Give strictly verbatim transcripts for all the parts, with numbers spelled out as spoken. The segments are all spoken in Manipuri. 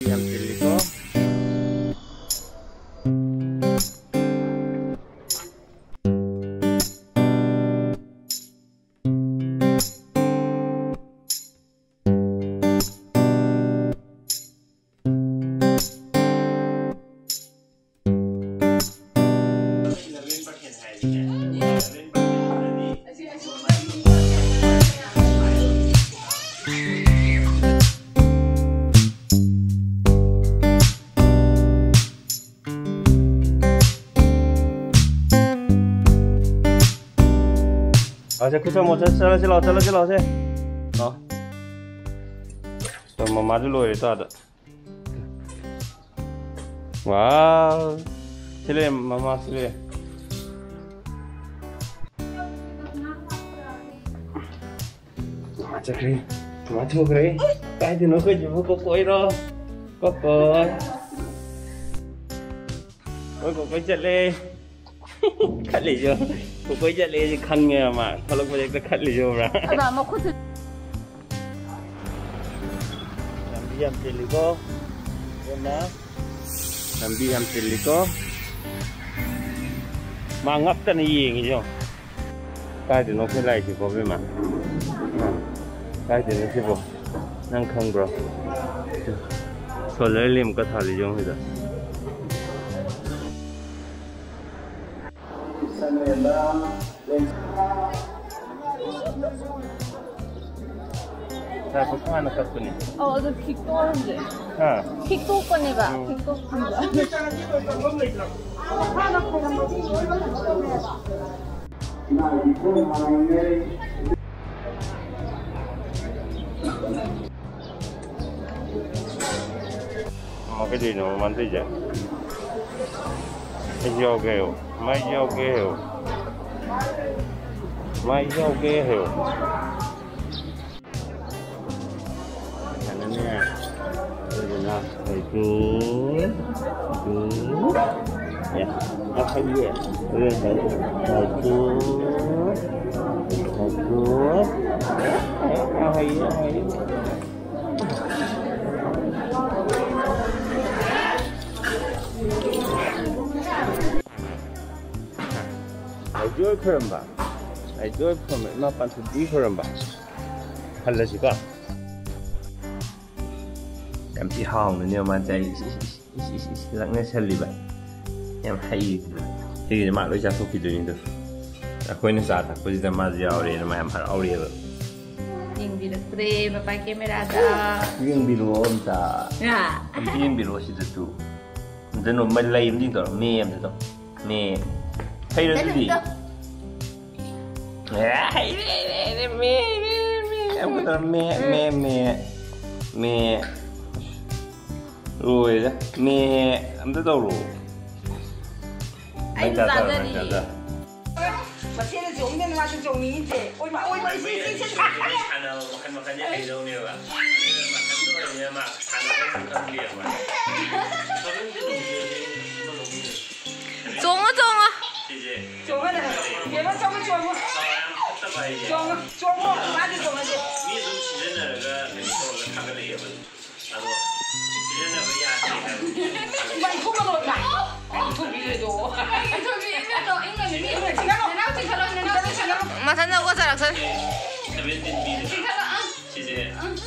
ꯌꯥꯝ ꯆꯤꯜꯂꯤꯀꯣ꯫ अच्छा, खुश मत, चलो, चलो, चलो, चलो, से। हाँ। तो मम्मा जो लो रहता था। वाह। चले, मम्मा, चले। ꯃꯥ ꯆꯠꯈ꯭ꯔꯦ꯫ ꯃꯥ ꯊꯣꯛꯈ꯭ꯔꯦ꯫ ꯀꯥꯏꯗꯅꯣ ꯑꯩꯈꯣꯏꯁꯤꯕꯨ ꯀꯣꯀꯣꯏꯔꯣ? ꯀꯣꯀꯣꯏ꯫ ꯍꯣꯏ, ꯀꯣꯀꯣꯏ ꯆꯠꯂꯦ꯫ ꯈꯠꯂꯤꯁꯨ꯫ ꯀꯣꯀꯣꯏ ꯆꯠꯂꯦ ꯁꯤ ꯈꯪꯉꯦꯕ ꯃꯥ꯫ ꯊꯣꯛꯂꯛꯄꯗ ꯍꯦꯛꯇ ꯈꯠꯂꯤꯁꯨ ꯎꯕ꯭ꯔꯥ? ꯑꯗ ꯃꯈꯨꯠꯁꯨ ꯂꯝꯕꯤ ꯌꯥꯝ ꯆꯤꯜꯂꯤꯀꯣ꯫ ꯏꯕꯦꯝꯃ꯫ ꯂꯝꯕꯤ ꯌꯥꯝ ꯆꯤꯜꯂꯤꯀꯣ꯫ ꯃꯥ ꯉꯛꯇꯅ ꯌꯦꯡꯉꯤꯁꯦ ꯌꯦꯡꯉꯣ꯫ ꯀꯥꯏꯗꯅꯣ ꯑꯩꯈꯣꯏ ꯂꯥꯛꯏꯁꯤꯕꯣ, ꯏꯕꯦꯝꯃ? ꯀꯥꯏꯗꯅꯣ ꯁꯤꯕꯣ? ꯅꯪ ꯈꯪꯕ꯭ꯔꯣ? ꯁꯣꯂꯔ ꯂꯦꯝꯞꯀ ꯊꯥꯜꯂꯤ ꯌꯦꯡꯉꯣ ꯁꯤꯗ꯫ ꯉꯥꯏꯈꯣ, ꯍꯥꯟꯅ ꯀꯛꯄꯅꯦ꯫ ꯑꯧ, ꯑꯗꯨ ꯐꯤꯛꯇꯣꯛꯍꯟꯒꯦ꯫ ꯍꯥ? ꯐꯤꯛꯇꯣꯛꯄꯅꯦꯕ꯫ ꯎꯝ꯫ ꯐꯤꯛꯇꯣꯛꯍꯟꯕ꯫ ꯑꯃ ꯀꯩꯗꯧꯅꯣ ꯃꯥꯅ ꯇꯧꯔꯤꯁꯦ? ꯑꯩꯁꯨ ꯌꯥꯎꯒꯦ ꯍꯥꯏꯌꯣ꯫ ꯃꯥꯏꯁꯨ ꯌꯥꯎꯒꯦ ꯍꯥꯏꯌꯣ꯫ ꯃꯥꯏꯁꯨ ꯌꯥꯎꯒꯦ ꯍꯥꯏꯌꯣ꯫ ꯌꯥꯅꯅꯦ꯫ ꯑꯗꯨꯗꯨꯅ ꯑꯩꯁꯨ, ꯑꯗꯨ, ꯑꯦ, ꯌꯥꯝ ꯍꯩꯌꯦ꯫ ꯑꯗꯨꯗꯨꯅ ꯑꯩꯁꯨ, ꯑꯩꯁꯨ, ꯌꯥꯝ ꯍꯩꯌꯦ, ꯌꯥꯝ ꯍꯩꯌꯦ꯫ ꯖꯣꯏ ꯈꯣꯏꯔꯝꯕ꯫ ꯑꯩ ꯖꯣꯏ ꯈꯣꯏꯔꯝꯕ, ꯏꯃꯥ ꯄꯥꯟꯊꯣꯏꯕꯤ ꯈꯣꯏꯔꯝꯕ꯫ ꯍꯜꯂꯁꯤꯀꯣ꯫ ꯌꯥꯝ ꯊꯤ ꯍꯥꯎꯅꯅꯦ ꯃꯥ ꯆꯥꯏ꯫ ꯏꯁ, ꯏꯁ, ꯏꯁ, ꯏꯁ, ꯏꯁ, ꯏꯁ, ꯂꯛꯅꯁꯜꯂꯤꯕ꯫ ꯌꯥꯝ ꯍꯩ꯫ ꯁꯤꯒꯤꯗꯤ ꯃꯥ ꯂꯣꯏ ꯆꯥꯊꯣꯛꯈꯤꯗꯣꯏꯅꯤꯗꯣ꯫ ꯑꯩꯈꯣꯏꯅ ꯆꯥ ꯊꯛꯄꯁꯤꯗ ꯃꯥꯁꯨ ꯌꯥꯎꯔꯦꯅ ꯃꯥ ꯌꯥꯝ ꯍꯔꯥꯎꯔꯦꯕ꯫ ꯌꯦꯡꯕꯤꯔꯛꯇ꯭ꯔꯦ ꯃꯄꯥ ꯀꯦꯃꯦꯔꯥꯗ꯫ ꯌꯦꯡꯕꯤꯔꯛꯑꯣ ꯑꯝꯇ꯫ ꯑ꯫ ꯑꯝꯇ ꯌꯦꯡꯕꯤꯔꯛꯑꯣ ꯁꯤꯗꯁꯨ꯫ ꯑꯝꯇ ꯅꯣ-, ꯃ-, ꯂꯩ ꯑꯝꯇ ꯇꯧꯔꯣ꯫ ꯃꯦ ꯑꯝꯇ ꯇꯧ꯫ ꯃꯦ꯫ ꯍꯩꯔꯣ ꯑꯗꯨꯗꯤ꯫ ꯑꯝꯇ꯫ ꯑꯦ, ꯍꯩꯔꯦ, ꯍꯩꯔꯦ, ꯍꯩꯔꯦ, ꯃꯦ, ꯃꯦ, ꯃꯦ꯫ ꯑꯃꯨꯛꯀ ꯇꯧꯔꯣ꯫ ꯃꯦ, ꯃꯦ, ꯃꯦ꯫ ꯃꯦ꯫ ꯂꯣꯏꯔꯦ꯫ ꯃꯦ꯫ ꯑꯝꯇ ꯇꯧꯔꯣ꯫ ꯑꯩꯁꯨ ꯅꯪ ꯆꯥꯖꯔꯣ, ꯅꯪ ꯆꯥꯖꯔꯤꯌꯦ꯫ ꯆꯥꯖꯔꯣ꯫ ꯃꯁꯦꯅ ꯆꯣꯡꯗꯅ ꯃꯥꯁꯨ ꯆꯣꯡꯅꯤꯡꯉꯤꯁꯦ꯫ ꯑꯣꯏꯃꯥ, ꯑꯣꯏꯃꯥ, ꯏꯁꯩ, ꯏꯁꯩ, ꯏꯁꯩ ꯁꯛꯑꯦ꯫ ꯁꯥꯟꯅꯕ ꯃꯈꯜ ꯃꯈꯜꯁꯦ ꯍꯩꯗꯧꯅꯦꯕ꯫ ꯑꯗꯨꯅ ꯃꯊꯟꯇ ꯑꯣꯏꯔꯕꯅꯤꯅ ꯃꯥ ꯁꯥꯟꯅꯕ ꯑꯃ ꯈꯪꯗꯦꯕ꯫ ꯆꯣꯡꯉꯣ, ꯆꯣꯡꯉꯣ꯫ ꯁꯤꯁꯦ꯫ ꯆꯣꯡꯉꯣ, ꯕꯦꯝꯃ, ꯆꯣꯡꯉꯣ, ꯆꯣꯡꯉꯣ꯫ ꯆꯥꯎ ꯌꯥꯝ ꯐꯠꯇꯕ ꯍꯥꯏꯁꯦ꯫ ꯆꯣꯡꯉꯣ, ꯆꯣꯡꯉꯣ, ꯃꯥꯗꯤ ꯆꯣꯡꯉꯁꯦ꯫ ꯃꯤ ꯑꯗꯨꯝ ꯁꯤꯖꯤꯟꯅꯔꯒ ꯀꯩꯅꯣ ꯇꯧꯔꯒ ꯊꯥꯒꯠꯂꯛꯑꯦꯕ꯫ ꯑꯗꯣ ꯁꯤꯖꯤꯟꯅꯕ ꯌꯥꯗꯦ ꯍꯥꯏꯕ꯫ ꯏꯃꯥ, ꯏꯊꯣꯛꯀꯅꯣ, ꯏꯃꯥ꯫ ꯏꯊꯣꯛꯄꯤꯔꯣꯏꯗꯣ꯫ ꯏꯊꯣꯛꯄꯤ-, ꯏꯊꯣꯛꯄꯤ-, ꯏꯊꯣꯛꯄꯤ-, ꯅꯅꯥꯎ ꯆꯤꯡꯈꯠꯂꯣ, ꯅꯅꯥꯎ ꯆꯤꯡꯈꯠꯂꯣ, ꯅꯅꯥꯎ ꯆꯤꯡꯈꯠꯂꯣ꯫ ꯃꯊꯟꯇ ꯍꯧꯒꯠꯆꯔꯛꯁꯅꯤ꯫ ꯁꯚꯦꯟꯇꯤꯟ ꯕꯤꯗ꯫ ꯆꯤꯡꯈꯠꯂꯣ, ꯑ꯫ ꯁꯤꯁꯦ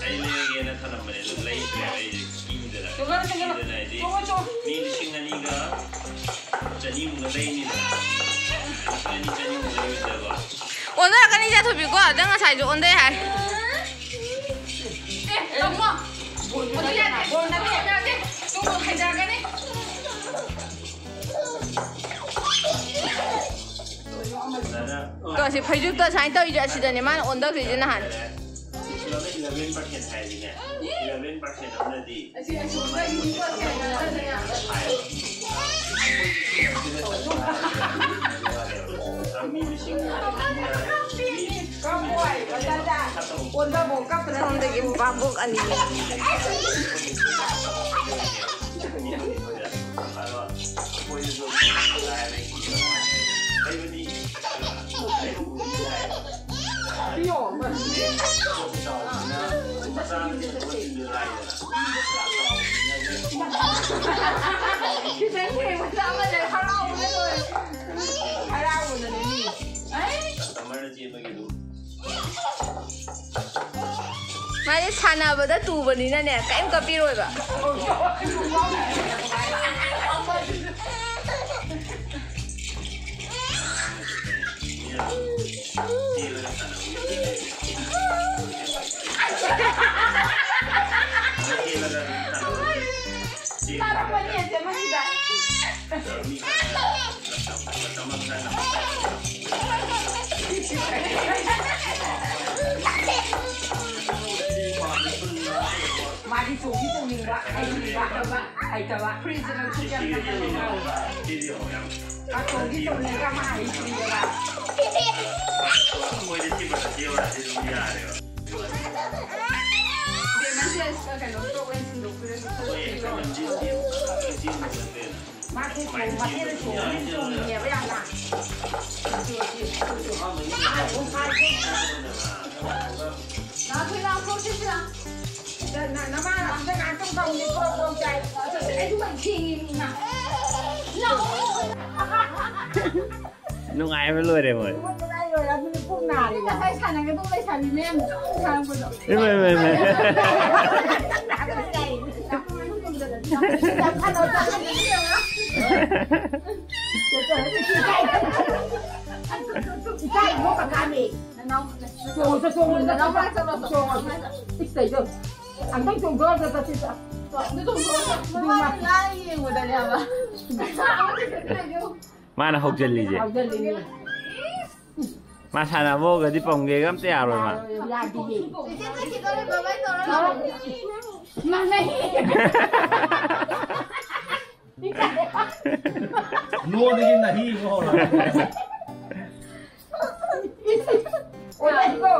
ꯑꯩ ꯂꯩꯔꯒꯦꯅ ꯈꯜꯂꯝꯕꯅꯦ, ꯑꯗꯨ ꯂꯩꯗ꯭ꯔꯦ, ꯑꯩꯁꯦ ꯀꯤꯗꯅ꯫ ꯆꯤꯡꯈꯠꯂꯣ, ꯆꯤꯡꯈꯠꯂꯣ꯫ ꯀꯤꯗꯅ ꯍꯥꯏꯗꯤ ꯆꯣꯡꯉꯣ, ꯆꯣꯡꯉꯣ꯫ ꯃꯤ ꯂꯤꯁꯤꯡ ꯑꯅꯤꯒ ꯆꯅꯤꯃꯨꯛꯅ ꯂꯩꯅꯤꯗꯅ꯫ ꯂꯤꯁꯤꯡ ꯑꯅꯤ ꯆꯅꯤꯃꯨꯛ ꯂꯩꯔꯨꯗꯕ꯫ ꯑꯣꯟꯅꯔꯛꯀꯅꯤ, ꯏꯆꯥ ꯊꯣꯏꯕꯤꯀꯣ꯫ ꯅꯪ ꯉꯁꯥꯏꯁꯨ ꯑꯣꯟꯗꯩ ꯍꯥꯏ꯫ ꯑꯦ, ꯇꯧꯅꯣ꯫ ꯑꯗꯨ ꯌꯥꯗꯦ꯫ ꯌꯥꯗꯦ꯫ ꯇꯨꯡꯗꯣ ꯍꯥꯏꯊꯔꯛꯀꯅꯤ꯫ ꯀꯣ, ꯁꯤ ꯐꯩꯖꯨꯞꯇ ꯁꯨꯃꯥꯏꯅ ꯇꯧꯔꯤꯁꯦ, ꯑꯁꯤꯗꯅꯦ ꯃꯥꯅ ꯑꯣꯟꯊꯈ꯭ꯔꯤꯁꯦ ꯅꯍꯥꯟ꯫ ꯏꯂꯦꯚꯦꯟ ꯄꯥꯔꯁꯦꯟ ꯍꯥꯏꯔꯗꯤꯅꯦ, ꯏꯂꯦꯚꯦꯟ ꯄꯥꯔꯁꯦꯟ ꯑꯃꯅꯗꯤ ꯁꯣꯝꯗꯒꯤ ꯚꯥꯕꯣꯛ ꯑꯅꯤ꯫ ꯈꯤꯇꯪ ꯊꯦꯡꯕꯗ ꯑꯃꯗ ꯍꯔꯥꯎꯕꯅ ꯂꯣꯏꯔꯦ꯫ ꯍꯔꯥꯎꯕꯅꯅꯦ ꯃꯤ꯫ ꯁꯥꯟꯅꯕꯗ ꯇꯨꯕꯅꯤꯅꯅꯦ, ꯀꯔꯤꯝ ꯀꯞꯄꯤꯔꯣꯏꯕ꯫ ꯃꯥꯗꯤ ꯆꯣꯡꯗꯤ ꯆꯣꯡꯅꯤꯡꯕ, ꯍꯩꯅꯤꯡꯕ, ꯍꯩꯇꯕ꯫ ꯐꯨꯔꯤꯠꯁꯦ ꯂꯧꯊꯣꯛꯀꯦ ꯌꯥꯝ ꯇꯟꯕ꯫ ꯃꯥ ꯆꯣꯡꯗꯤ ꯆꯣꯡꯅꯤꯡꯕ, ꯃꯥ ꯍꯩꯇ꯭ꯔꯤꯑꯕ꯫ ꯃꯣꯏꯗꯤ ꯁꯤ ꯃꯊꯛꯇ ꯌꯧꯔꯛꯑꯗꯤ ꯑꯗꯨꯝ ꯌꯥꯔꯦꯕ꯫ ꯏꯕꯦꯝꯃ, ꯁꯦ, ꯀꯩꯅꯣ, ꯇꯣꯛ ꯑꯣꯏꯅ ꯁꯤꯟꯗꯣꯛꯄꯤꯔꯁꯤ꯫ ꯃꯥꯁꯦ ꯆꯣꯡ-, ꯃꯆꯦꯗ ꯆꯣꯡꯕꯗꯤ ꯆꯣꯡꯅꯤꯡꯉꯦꯕ ꯌꯥꯝꯅ꯫ ꯂꯥꯛꯑꯣ, ꯂꯥꯛꯑꯣ, ꯊꯣꯛꯁꯤ ꯁꯤꯗ꯫ ꯅ-, ꯅ-, ꯅꯃꯥ ꯑꯝꯇ ꯉꯥꯏꯍꯥꯛꯇꯪ ꯇꯧꯅꯤ, ꯄ꯭ꯔꯣꯛ ꯄ꯭ꯔꯣꯛ ꯆꯥꯏ꯫ ꯑꯩꯁꯨ ꯌꯥꯝ ꯊꯦꯡꯉꯦ, ꯏꯃꯥ꯫ ꯂꯥꯛꯑꯣ꯫ ꯅꯨꯡꯉꯥꯏꯕ ꯂꯣꯏꯔꯦ ꯃꯣꯏ꯫ ꯅꯨꯡꯉꯥꯏ ꯂꯣꯏꯔꯦ, ꯑꯗꯨꯅ ꯄꯨꯛ ꯅꯥꯔꯦ꯫ ꯉꯁꯥꯏ ꯁꯥꯟꯅꯒꯗꯧꯕ ꯂꯩꯁꯥꯕꯤ ꯃꯌꯥꯝ ꯆꯥꯎꯅ ꯁꯥꯟꯅꯕꯗꯣ꯫ ꯏꯃꯥꯏ, ꯏꯃꯥꯏ, ꯏꯃꯥꯏ꯫ ꯏꯀꯥꯏ, ꯏꯀꯥꯏ, ꯏꯀꯥꯏ, ꯏꯀꯥꯏ, ꯏꯀꯥꯏ, ꯏꯀꯥꯏ꯫ ꯆꯣꯡꯉꯣ, ꯆꯣꯡꯉꯣ, ꯆꯣꯡꯉꯣ꯫ ꯆꯣꯡꯉꯣ꯫ ꯏꯁ, ꯀꯩꯅꯣ? ꯑꯝꯇꯪ ꯆꯣꯡꯊꯣꯛꯑꯒ ꯆꯠꯁꯤ, ꯆꯣ-, ꯆꯣ-, ꯑꯝꯇ ꯆꯣꯡꯊꯣꯛꯑꯒ꯫ ꯃꯥꯅ ꯍꯧꯖꯤꯜꯂꯤꯁꯦ꯫ ꯍꯧꯖꯤꯜꯂꯤꯅꯦ꯫ ꯃꯥ ꯁꯥꯟꯅꯕ ꯍꯧꯔꯒꯗꯤ ꯄꯝꯒꯦꯒ ꯑꯝꯇ ꯌꯥꯔꯣꯏ ꯃꯥ꯫ ꯌꯥꯗꯤꯌꯦ꯫ ꯆꯦꯆꯦ ꯆꯠꯈꯤꯗꯣꯔꯦ, bye bye ꯇꯧꯔꯣ꯫ ꯃꯥ ꯂꯩ꯫ ꯅꯣꯡꯗꯒꯤ ꯅꯍꯤ ꯑꯃ ꯍꯧꯔꯛꯑꯦ꯫ ꯑꯣ, ꯂꯩꯀꯣ꯫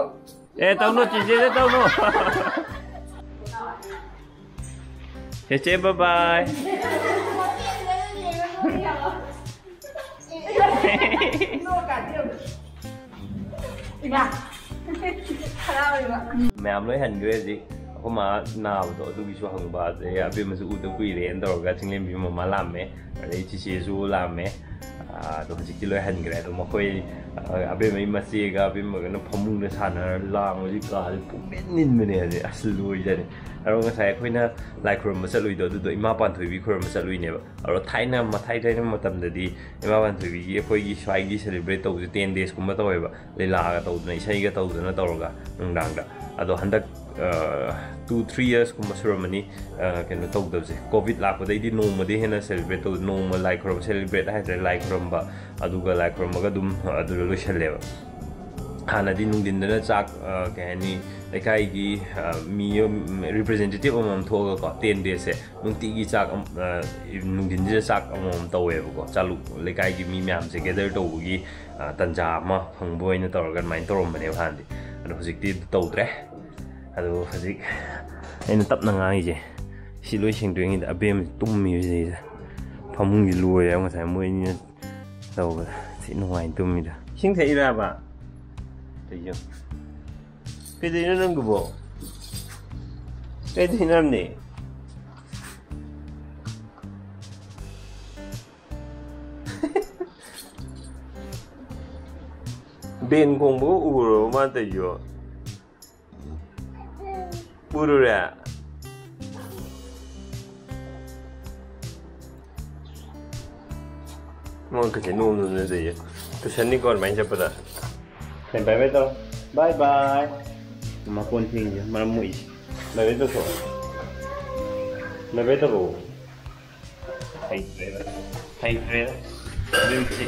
ꯑꯦ, ꯇꯧꯅꯨ, ꯆꯤꯆꯦꯗ ꯇꯧꯅꯨ꯫ ꯆꯦꯆꯦ, bye bye꯫ ꯏꯃꯥ꯫ ꯍꯔꯥꯎꯔꯤꯕ꯫ ꯃꯌꯥꯝ ꯂꯣꯏ ꯍꯟꯈ꯭ꯔꯦ ꯍꯧꯖꯤꯛ꯫ ꯑꯩꯈꯣꯏ ꯃꯥ ꯅꯥꯕꯗꯣ ꯑꯗꯨꯒꯤꯁꯨ ꯍꯪꯕ, ꯑꯗꯩ ꯑꯕꯦꯝꯃꯁꯨ ꯎꯗ ꯀꯨꯏꯔꯦꯅ ꯇꯧꯔꯒ ꯆꯤꯡꯂꯦꯝꯕꯤ ꯃꯃꯥ ꯂꯥꯛꯑꯝꯃꯦ, ꯑꯗꯩ ꯆꯤꯆꯦꯁꯨ ꯂꯥꯛꯑꯝꯃꯦ꯫ ꯑꯥ, ꯑꯗꯣ ꯍꯧꯖꯤꯛꯇꯤ ꯂꯣꯏ ꯍꯟꯈ꯭ꯔꯦ꯫ ꯑꯗꯣ ꯃꯈꯣꯏ, ꯑꯥ, ꯑꯕꯦꯝꯃꯒꯤ ꯃꯆꯦꯒ ꯑꯕꯦꯝꯃꯒꯅ ꯐꯃꯨꯡꯗ ꯁꯥꯟꯅꯔ ꯂꯥꯡꯕꯁꯤ ꯀꯥꯁꯦ ꯄꯨꯡꯅꯤꯟ ꯅꯤꯟꯕꯅꯦ꯫ ꯑꯗꯩ ꯑꯁ ꯂꯣꯏꯖꯅꯤ꯫ ꯑꯗꯣ ꯉꯁꯥꯏ ꯑꯩꯈꯣꯏꯅ ꯂꯥꯏ ꯈꯨꯔꯨꯝꯕ ꯆꯠꯂꯨꯏꯗꯣ, ꯑꯗꯨꯗꯣ ꯏꯃꯥ ꯄꯥꯟꯊꯣꯏꯕꯤ ꯈꯨꯔꯨꯝꯕ ꯆꯠꯂꯨꯏꯅꯦꯕ꯫ ꯑꯗꯣ ꯊꯥꯏꯅ, ꯃꯊꯥꯏ ꯊꯥꯏꯅ ꯃꯇꯝꯗꯗꯤ ꯏꯃꯥ ꯄꯥꯟꯊꯣꯏꯕꯤꯒꯤ ꯑꯩꯈꯣꯏꯒꯤ ꯁ꯭ꯋꯥꯏꯒꯤ ꯁꯦꯂꯦꯕ꯭ꯔꯦꯠ ꯇꯧꯕꯁꯦ ꯇꯦꯟ ꯗꯦꯖꯀꯨꯝꯕ ꯇꯧꯋꯦꯕ, ꯂꯤꯂꯥꯒ ꯇꯧꯗꯅ, ꯏꯁꯩꯒ ꯇꯧꯗꯅ ꯇꯧꯔꯒ ꯅꯨꯡꯗꯥꯡꯗ꯫ ꯑꯗꯣ ꯍꯟꯗꯛ ꯇꯨ ꯊ꯭ꯔꯤ ꯌꯔꯁꯀꯨꯝꯕ ꯁꯨꯔꯝꯃꯅꯤ, ꯑ, ꯀꯩꯅꯣ ꯇꯧꯗꯕꯁꯦ꯫ ꯀꯣꯚꯤꯗ ꯂꯥꯛꯄꯗꯩꯗꯤ ꯅꯣꯡꯃꯗꯤ ꯍꯦꯟꯅ ꯁꯦꯂꯦꯕ꯭ꯔꯦꯠ ꯇꯧ, ꯅꯣꯡꯃ ꯂꯥꯏ ꯈꯨꯔꯨꯝꯕ, ꯁꯦꯂꯦꯕ꯭ꯔꯦꯠ ꯍꯥꯏꯇꯥꯔꯦ, ꯂꯥꯏ ꯈꯨꯔꯨꯝꯕ, ꯑꯗꯨꯒ ꯂꯥꯏ ꯈꯨꯔꯨꯝꯕꯒ ꯑꯗꯨꯝ ꯑꯗꯨꯗ ꯂꯣꯏꯁꯜꯂꯦꯕ꯫ ꯍꯥꯟꯅꯗꯤ ꯅꯨꯡꯊꯤꯟꯗꯅ ꯆꯥꯛ, ꯑ, ꯀꯩ ꯍꯥꯏꯅꯤ, ꯂꯩꯀꯥꯏꯒꯤ, ꯑ, ꯃꯤ, ꯔꯤꯄ꯭ꯔꯖꯦꯟꯇꯦꯇꯤꯚ ꯑꯃꯃꯝ ꯊꯣꯛꯑꯒꯀꯣ, ꯇꯦꯟ ꯗꯦꯖꯁꯦ ꯅꯨꯡꯇꯤꯒꯤ ꯆꯥꯛ ꯑꯝ-, ꯑ, ꯅꯨꯡꯊꯤꯟꯁꯤꯗ ꯆꯥꯛ ꯑꯃꯃꯝ ꯇꯧꯋꯦꯕꯀꯣ꯫ ꯆꯥꯂꯨꯛ ꯂꯩꯀꯥꯏꯒꯤ ꯃꯤ ꯃꯌꯥꯝꯁꯦ ꯒꯦꯗꯔ ꯇꯧꯕꯒꯤ, ꯑ, ꯇꯟꯖꯥ ꯑꯃ ꯐꯪꯕ ꯑꯣꯏꯅ ꯇꯧꯔꯒ ꯑꯗꯨꯃꯥꯏꯅ ꯇꯧꯔꯝꯕꯅꯦꯕ ꯍꯥꯟꯅꯗꯤ꯫ ꯑꯗꯣ ꯍꯧꯖꯤꯛꯇꯤ ꯑꯗꯨ ꯇꯧꯗ꯭ꯔꯦ꯫ ꯑꯗꯣ ꯍꯧꯖꯤꯛ ꯑꯩꯅ ꯇꯞꯅ ꯉꯥꯡꯉꯤꯁꯦ, ꯁꯤ ꯂꯣꯏ ꯁꯦꯡꯗꯣꯛꯏꯉꯩꯗ ꯑꯕꯦꯝ ꯇꯨꯝꯃꯤꯕ ꯁꯤꯗꯩꯁꯤꯗ꯫ ꯐꯃꯨꯡꯁꯤ ꯂꯣꯏꯔꯦ ꯉꯁꯥꯏ ꯃꯣꯏ ꯑꯅꯤꯅ ꯇꯧꯕꯗ꯫ ꯊꯤ ꯅꯨꯡꯉꯥꯏꯅ ꯇꯨꯝꯃꯤꯗ꯫ ꯏꯁꯤꯡ ꯊꯛꯏꯔꯕ? ꯀꯩꯅꯣ? ꯀꯩꯗꯧꯔꯤꯅꯣ ꯅꯪꯗꯨꯕꯣ? ꯀꯩꯗꯧꯔꯤꯅꯣ ꯍꯥꯏꯕꯅꯦ? ꯕꯦꯟ ꯈꯣꯡꯕꯒ ꯎꯔꯕ ꯃꯥꯅ ꯇꯧꯔꯤꯁꯤꯕꯣ? ꯎꯔꯨꯔꯦ? ꯃꯣꯏ ꯀꯩꯀꯩ ꯅꯣꯛ ꯅꯣꯛꯅꯗꯣꯏꯁꯦ? ꯇꯨꯏꯁꯟꯅꯤꯀꯣ ꯑꯗꯨꯃꯥꯏꯅ ꯆꯠꯄꯗ꯫ ꯕꯥꯏ ꯕꯥꯏ ꯇꯧꯔꯣ꯫ ꯕꯥꯏ ꯕꯥꯏ꯫ ꯃꯀꯣꯟ ꯐꯦꯡꯉꯤꯁꯦ ꯃꯔꯝ ꯃꯣꯛꯏꯁꯦ꯫ ꯕꯥꯏ ꯕꯥꯏ ꯇꯧꯊꯣꯛꯑꯣ꯫ ꯕꯥꯏ ꯕꯥꯏ ꯇꯧꯔꯛꯑꯣ꯫ ꯍꯩꯇ꯭ꯔꯦꯗ꯫ ꯍꯩꯇ꯭ꯔꯦꯗ꯫ ꯑꯗꯨꯝ ꯁꯤ꯫